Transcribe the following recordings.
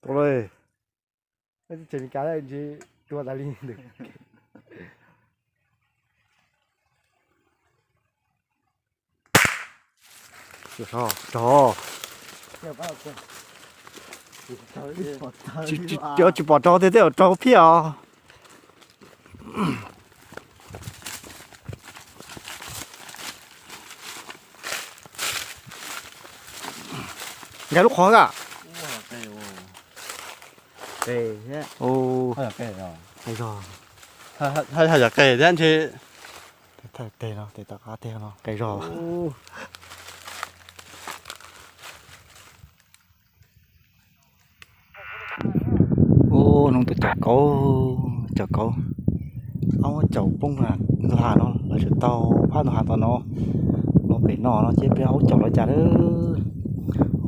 Tau lawm. Tsev Meskas ntshe tua tas li ntawd. Rog. Tsis pom rog tiag, tej zaum raug phiaj os. Nkag lub qhov ka. Qe thiab. Qe zog. Haj yam qe thiab ntshe. Thawj teg no, tes tom qab teg no qe zog. Ub, hnub twg caum kauv, caum kauv, aub caum poob ntug hav no, lawv tseem taug phab ntug hav tom no los pem no no ces peb aub caum los cas lawm.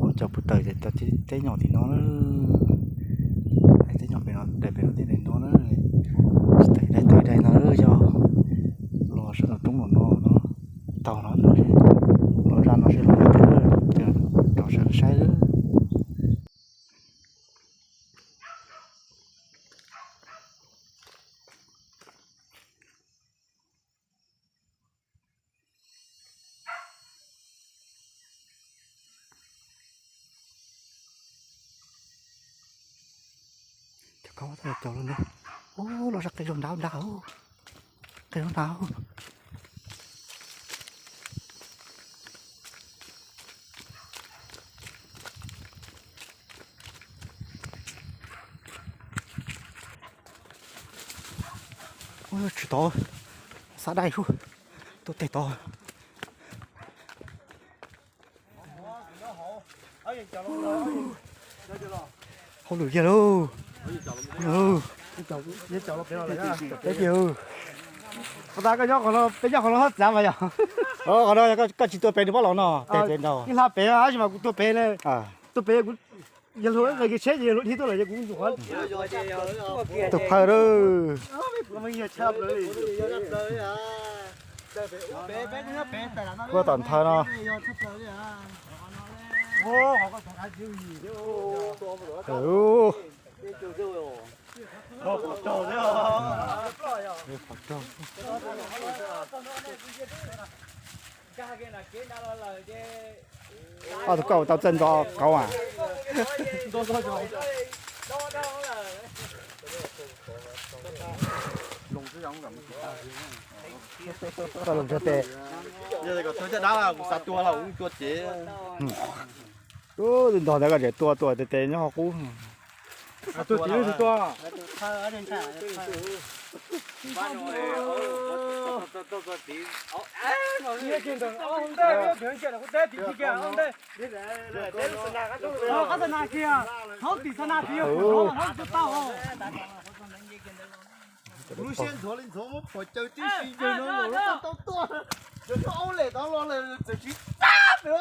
Aub caum puag taws ces tau teb nyom tim no na. Teb nyom pem no, daim pem no, teb pem no na. Tsis tau daim, tau daim no yog los sab nraum roob no no, taug no, los zaj no seb los, rov sawv saib. Cov koj caum los ntag. Ub, los sab qe zog nrad nrad. Qe zog nrad. Ub, tsis tau, xav dai sub, tuaj teg tod. Hauj lwm kiag lauj. Peb kiag. Ua tas koj nyob qhov no, peb nyob qhov no txav mas yog. Qhov no koj tsis tua pem nws pob los no, tes pem nraud. Ib hla pem tab sis mas kuv tua pem na. Tua pem kuv, yog luag ib qe kiag tsheb ces yog luag dhia tuaj lawm ces kuv tus phaw lawm. Kuj tom nthaw no. Ob tug koj tau txawj nto kauv a? Koj los nrog tes. Yog tias kom tuag caj dab kuv xav tua los kuv tua cev. Ub, twb ntog ntawd koj tseem tua, tua tes tes nyob hauv qub. Tua cev twg tua? Lub siab ntxhov li ntxhov muab phom caw tib si caw no los tau tuaj. Cov aub lem tod los lawm txawm tsis txaj pem.